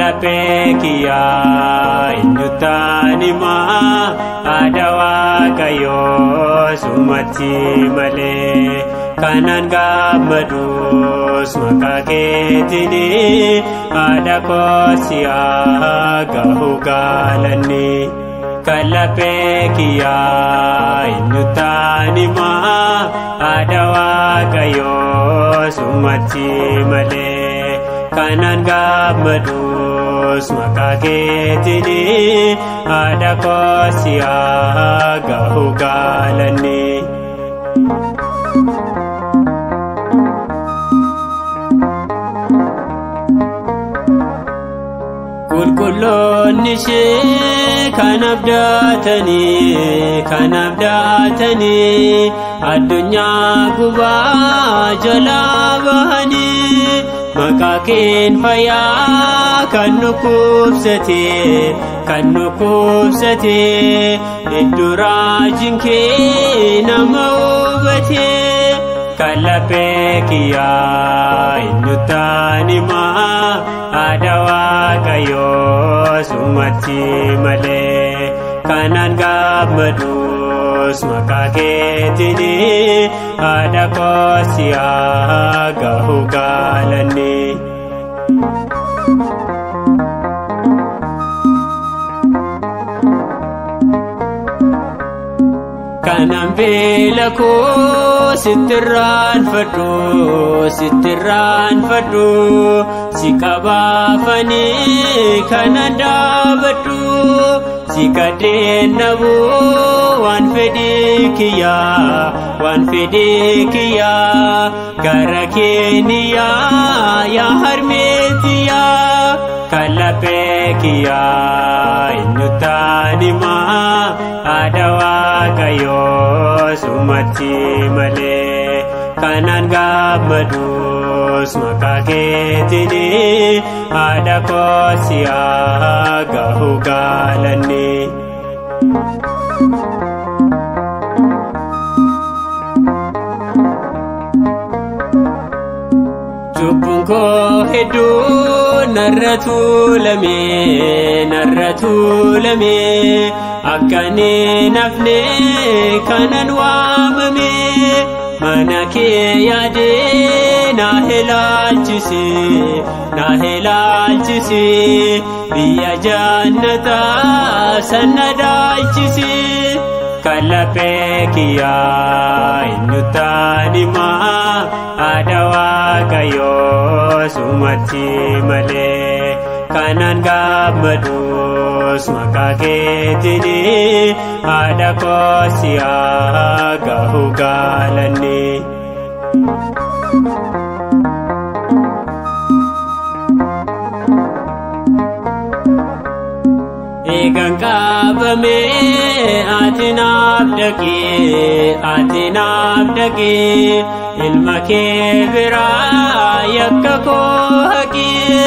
Laphee kiyyaa eenyutaan himaa haadha Waaqayyoo sumatti malee kanan gammadus maqaa keetiin haadha koosiyaa gahu gaalanni. Kan laphee kiyyaa eenyutaan himaa haadha Waaqayyoo sumatti malee kanan gammadus maqaa keetiin haadha koosiyaa gahu gaalanni. Qulqulloonni ishee kan abdatanii addunyaa gubaa jalaa bahanii maqaa keen fayyaa kan nu kubsate iddoo raajiin kee nama hubate. Kan laphee kiyyaa eenyutaan himaa haadha Waaqayyoo sumatti malee kanan gammadus maqaa keetiin haadha koosiyaa gahu gaalanni. Kanan beela koo sittirraanfadhu si qabaafanii kanan dhaabadhu si kadheennabu waan fedhii kiyyaa gara keeniyaa yaa harmeetiyaa. Kan laphee kiyyaa eenyutaan himaa haadha Waaqayyoo sumatti malee kanan gammadus maqaa keetiin haadha koosiyaa gahu gaalanni. Cubbuun koo hedduu narra tuulame akka hin hafne kanan waamame mana kee yaadee na ilaalchise biyya jannataa sana daalchise. Kan laphee kiyyaa eenyutaan himaa haadha Waaqayyoo sumatti malee kanan gammadus maqaa keetiin haadha koosiyaa gahu gaalanni. Eegan qabamee ati naaf dhaqee ilma kee biraa yakka koo haqee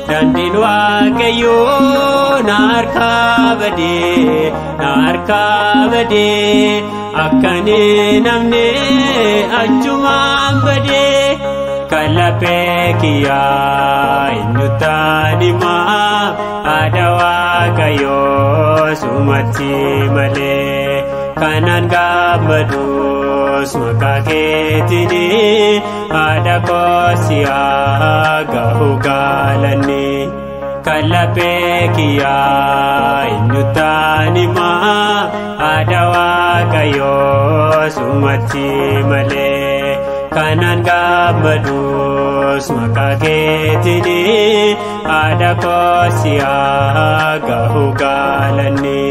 daandiin Waaqayyoo na harkaa badee akka hin hafne achumaan badee. Kan laphee kiyyaa eenyutaan himaa haadha Waaqayyoo sumatti malee kanan gammadus maqaa keetiin haadha koosiyaa gahu gaalanni. Kan laphee kiyyaa eenyutaan himaa haadha Waaqayyoo sumatti malee kanan gammadus maqaa keetiin haadha koosiyaa gahu gaalanni.